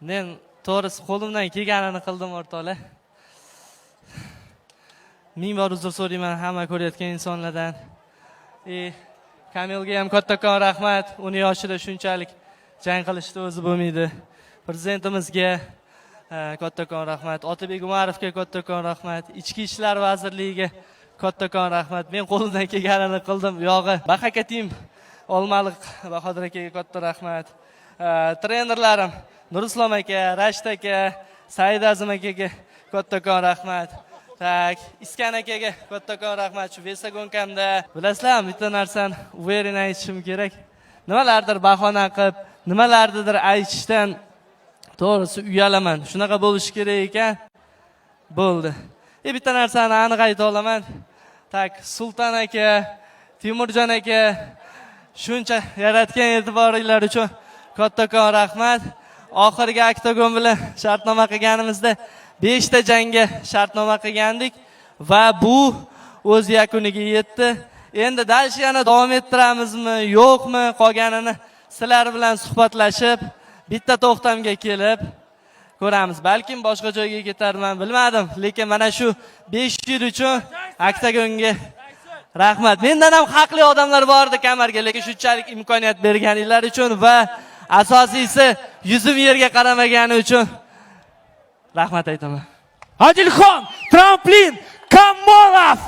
Men to'g'risi qo'limdan kelganini qildim, o'rtoqlar. Ming bor uzr so'rayman hamma ko'rayotgan insonlardan. И Kamilga ham kattakon rahmat. Uni yoshida shunchalik jang qilishni o'zi bo'lmaydi. Prezidentimizga kattakon rahmat. Otabek Umarovga kattakon rahmat. Ichki ishlar vazirligiga kattakon rahmat. Men qo'limdan kelganini qildim. Yog'i Bahaka Team, Olmaliq Bahodir akaga katta rahmat. Trenerlarim Nurislom aka, Rashid aka, Said Azim akaga kattakon rahmat. Так, Iskan akaga kattakon rahmat shu весогонка mda. Bilasizlarmi, bitta narsani уверен aytishim kerak. Nimalardir bahona qilib, nimalarnidir aytishdan to'g'risi uyalaman. Shunaqa bo'lishi kerak ekan. Bo'ldi. E bitta narsani aniq ayta olaman. Так, Sulton aka, Temurjon aka, shuncha yaratgan e'tiboringlar uchun kattakon rahmat. Oxirgi oktagon bilan shartnoma qilganimizda 5 ta jangga shartnoma qilgandik va bu o'z yakuniga yetdi. Endi дальше yana davom ettiramizmi, yo'qmi, qolganini sizlar bilan suhbatlashib, bitta to'xtamga kelib ko'ramiz. Balkim boshqa joyga ketarman, bilmadim, lekin mana shu 5 yil uchun oktagonga rahmat. Mendan ham haqli odamlar bor edi kamarga, lekin shunchalik imkoniyat berganinglar uchun va asosiysi yuzim yerga qaramagani uchun rahmat aytaman. Adilxon Tramplin Kamolov!